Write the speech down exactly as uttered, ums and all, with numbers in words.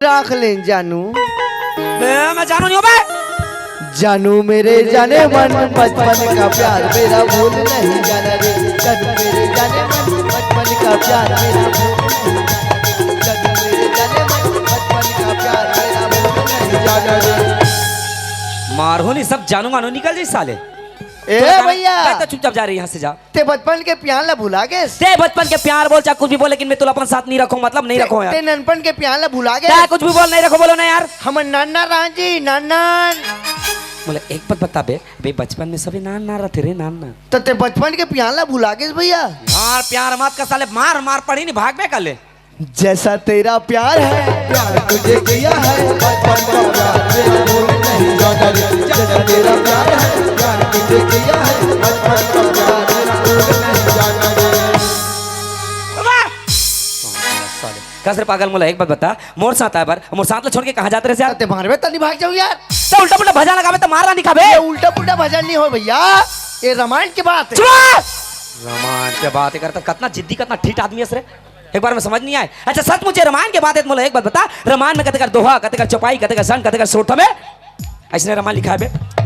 राख लेन जानू। बे, मैं जानू नहीं हूँ बे। जानू मेरे जाने मन, बचपन का प्यार मेरा भूल नहीं जाना रे। जानू मेरे जाने मन, बचपन का प्यार मेरा भूल नहीं जाना रे। जानू मेरे जाने मन, बचपन का प्यार मेरा भूल नहीं जाना रे। मारहूँ नहीं, सब जानू मानू निकल जाई साले। ए तू जा, भैया, मैं तो चुपचाप जा रही यहाँ से, जा। ते बचपन के प्यार ला भुला गेस? ते बचपन के प्यार बोल, चाहे कुछ भी बोल, लेकिन मैं तुला अपन साथ नहीं रखूँ, मतलब नहीं रखूँ यार। ते ननपन के प्यार ला भुला गेस? चाहे कुछ भी बोल, नहीं रखूँ, बोलो ना यार। हमन नान नान रहन जी, नान नान। बोले, एक बात बता बे, बे बचपन में सभी नान नान रहते रे, नान नान। त ते बचपन के प्यार ला भुला गेस भैया? यार प्यार मत कर साले, मार मार पड़ी नहीं, भाग बे कल। जैसा तेरा प्यार है, प्यार तुझे किया है, बचपन का प्यार मेरा भूल नहीं जाना रे। जैसा तेरा प्यार है, प्यार तुझे किया है, बचपन का प्यार मेरा भूल नहीं जाना रे। कस रे पागल, मोला एक बात बता, मोर साथ आए बर, मोर साथ ला छोड़ के कहाँ जाते रहे यार? ते मारबे त नहीं भाग जाऊ यार। तो उल्टा पुल्टा भजन लगाबे त मार ला नहीं खाबे। ये उल्टा पुल्टा भजन नहीं हो भैया, ये रामायण की बात है। चुप! रामायण के बात कर, तो कितना जिद्दी, कितना ठीठ आदमी है रे। एक बार में समझ नहीं आए। अच्छा, सचमुच ये रामायण के बात है, मोला एक बात बता, रामायण में कतेकर दोहा, कतेकर चौपाई, कतेकर संग, कतेकर सोरठा में ऐसने रामायण लिखा है बे?